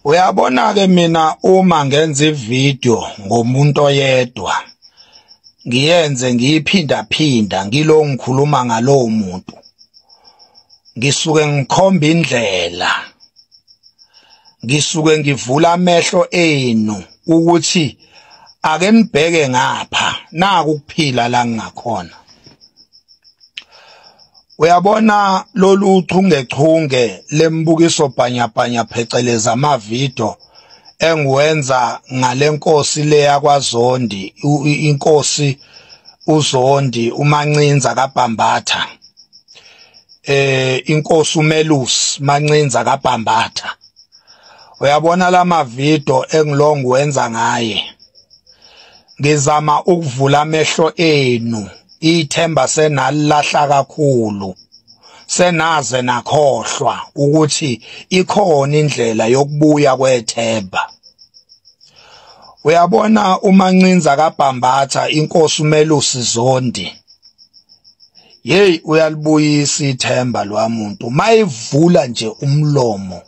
Uyabona ke mina uma ngenza ivideo ngomuntu oyedwa ngiyenze ngiyiphinda phinda ngilo ngikhuluma ngalowo muntu, ngisuke ngikhomba indlela, ngisuke ngivula amehlo enu ukuthi ake nibheke ngapha, naku ukuphila la ngingakhona. Uyabona lolu chungechunge lembukiso bhanyabhanya pheceleza amavidiyo engiwenza ngalenkosi leya kwaZondi, inkosi uZondi uMancinza kaBhambatha, inkosi uMelusi Mancinza kaBhambatha. Uyabona lamavidiyo engilongiwenza ngaye, ngizama ukuvula amehlo enu. Ithemba senalahla kakhulu, senaze nakhohlwa ukuthi ikhona indlela yokubuya kwethemba. Uyabona uMancinza kaBhambatha, inkosi uMelusi Zondi, hey, uyalibuyisa ithemba lwamuntu. Mayivula nje umlomo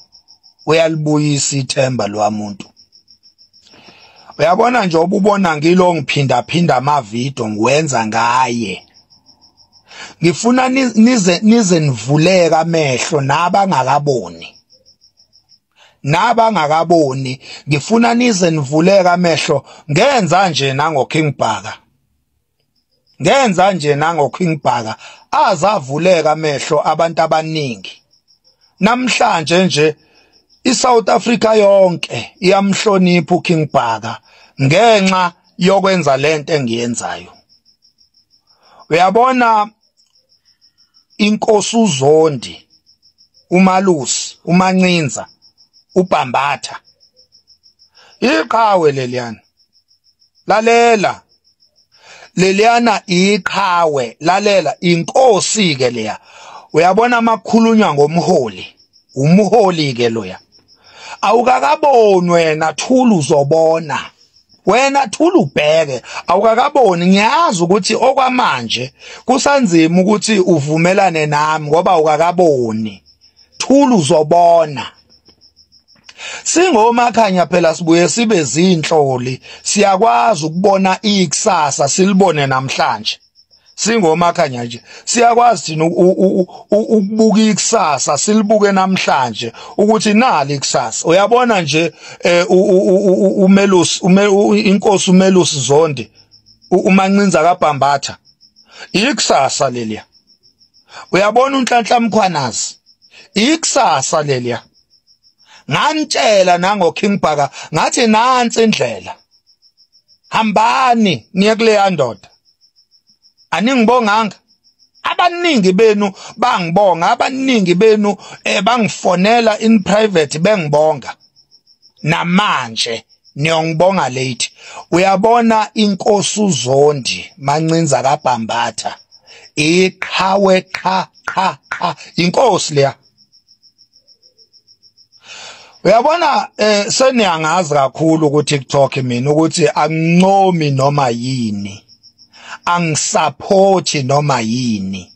uyalibuyisa ithemba lwamuntu. Uyabona nje obubona ngilo ngiphinda phinda amavidiyo ngiwenza ngaye, ngifuna nize nivuleke amehlo nabangakaboni, nabangakaboni ngifuna nize nivuleke amehlo. Ngenza nje nango King Bhaka, ngenza nje nango King Bhaka, azavuleka amehlo abantu abaningi. Namhlanje nje iSouth Africa yonke iyamhlonipha uKing Bhaka ngenxa yokwenza lento engiyenzayo. Uyabona inkosi uZondi, uMalusi, uMancinza, uBhambatha, iqhawe leliyana. Lalela, leliyana iqhawe, lalela, inkosi ke leya. Uyabona makhulunywa ngomholi, umholi ke loya. Awukakaboni wena, thula uzobona. Wena thula ubheke, awukakaboni. Ngiyazi ukuthi okwamanje kusanzima ukuthi uvumelane nami ngoba awukakaboni. Thula uzobona. Singomakhanya phela sibuye sibe zinhloli, siyakwazi ukubona ikusasa silibone namhlanje. Singomakhanya nje siyakwazi thina ukubuka ikusasa silibuke namhlanje ukuthi nali ikusasa. Uyabona nje uMelusi, inkosi uMelusi Zondi, uMancinza kaBhambatha, ikusasa leliya. Uyabona uNhlanhla Mkhwanazi, ikusasa leliya. Ngantshela nango King Bhaka ngathi nansi indlela, hambani niye kuleya ndoda. Aningibonganga, abaningi benu bangibonga, abaningi benu bangifonela in private bengibonga. Namanje niyongibonga late. Uyabona inkosi uZondi Mancinza kaBhambatha, iqhawe qha qha qha, inkosi leya. Uyabona seniyangazi kakhulu ku TikTok mina ukuthi angincomi noma yini, angisupporti noma yini,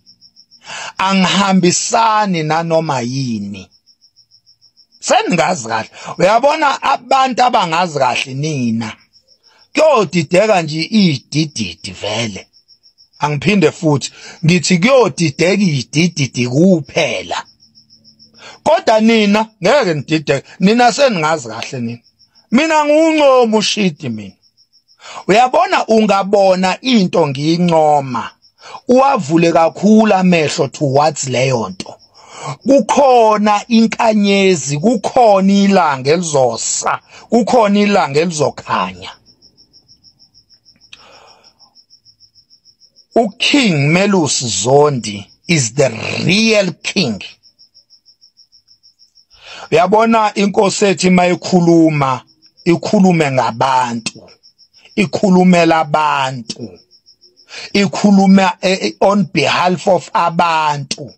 angihambisani nanoma yini. Seningazi kahle. Uyabona abantu abangazi kahle nina, kuyodideka nje idididi vele. Angiphinde futhi ngithi kuyodideka idididi kuphela, kodwa nina ngeke nidideke. Nina seningazi kahle nina. Mina ngiwuncoma ushidi mina. Uyabona ungabona into ngiyincoma, uwavule kakhulu amehlo towards leyo nto. Kukhona inkanyezi, kukhona ilanga elizosa, kukhona ilanga elizokhanya. uKing Melusi Zondi is the real king. Uyabona inkosi ethi mayikhuluma, ikhulume ngabantu, ikhulumela abantu, ikhuluma on behalf of abantu,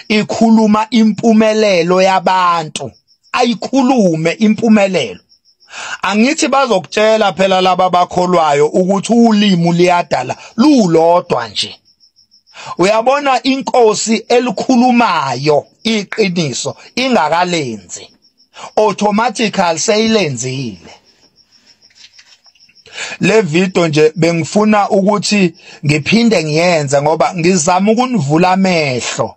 ikhuluma impumelelo yabantu, ayikhulume impumelelo. Angithi bazokutshela phela laba bakholwayo ukuthi ulimi liyadala lulodwa nje. Uyabona inkosi elikhulumayo iqiniso ingakalenzi. Automatically seyilenzile. Le video nje bengifuna ukuthi ngiphinde ngiyenze ngoba ngizama ukunivula amehlo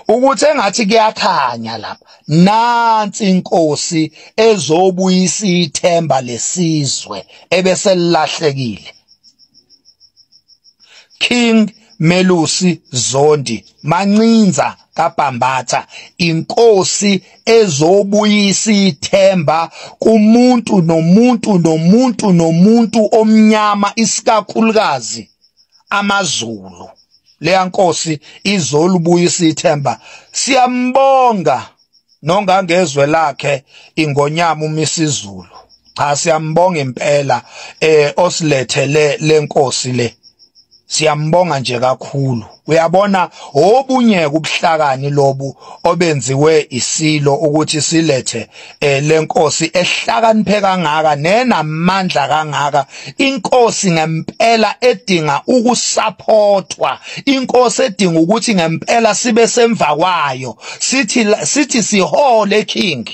ukuthi engathi kuyakhanya lapha. Nansi inkosi ezobuyisa ithemba lesizwe ebeselahlekile. King Melusi Zondi Mancinza kaBhambatha, inkosi ezobuyisa ithemba kumuntu nomuntu nomuntu nomuntu omnyama, isikakhulukazi amaZulu. Leya nkosi izolubuyisa ithemba. Siyambonga nongangezwe lakhe ingonyama uMisizulu. Cha, siyambonga impela osilethele lenkosi le. Siyambonga nje kakhulu. Uyabona obunye ubuhlakani lobu obenziwe isilo ukuthi silethe lenkosi ehlakaniphe kangaka nenamandla kangaka, inkosi ngempela edinga ukusupportwa, inkosi edinga ukuthi ngempela sibe semva kwayo, sithi sihole king.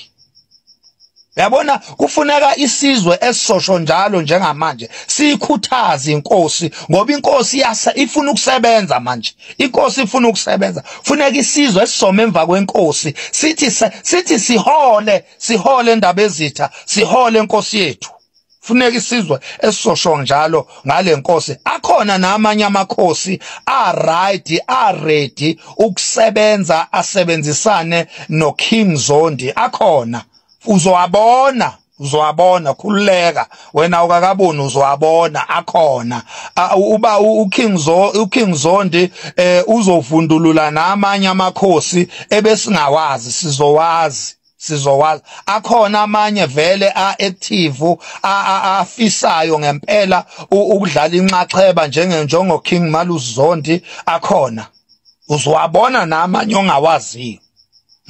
Uyabona kufuneka isizwe esisosho njalo njengamanje sikhuthaze inkosi, ngoba inkosi ifuna ukusebenza manje. Inkosi ifuna ukusebenza. Funeka isizwe esisome emva kwenkosi sithi sihole, sihole indaba ezitha, sihole inkosi yethu. Funeka isizwe esisosho njalo ngale nkosi. Akhona namanye amakhosi a right, a ready ukusebenza, asebenzisane no King Zondi. Akhona, uzowabona, uzowabona, khululeka wena ukakaboni, uzowabona akhona. Uba uKing Zondi uzovundulula namanye amakhosi ebesingawazi, sizowazi. Akhona amanye vele a-active afisayo ngempela ukudlala inxaxheba njengo King Malusi Zondi. Akhona, uzowabona namanye ongawaziyo,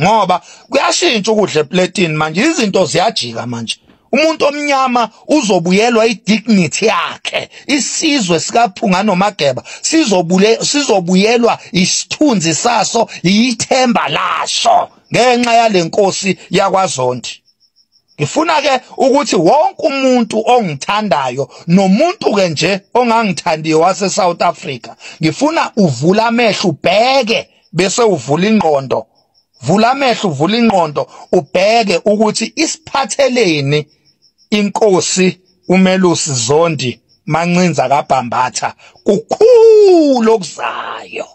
ngoba kuyashintsha ukudla epletini manje, izinto ziyajika manje. Umuntu omnyama uzobuyelwa idignity yakhe. Isizwe sikaPhunga noMageba sizobuyelwa isithunzi saso, ithemba laso ngenxa yalenkosi yakwaZondi. Ngifuna ke ukuthi wonke umuntu ongithandayo nomuntu ke nje ongangithandiyo wase South Africa, ngifuna uvula amehlo ubheke bese uvula ingqondo. Vula amehlo, uvula ingqondo, ubheke ukuthi isiphatheleni inkosi uMelusi Zondi Mancinza kaBhambatha. Kukhulu okuzayo.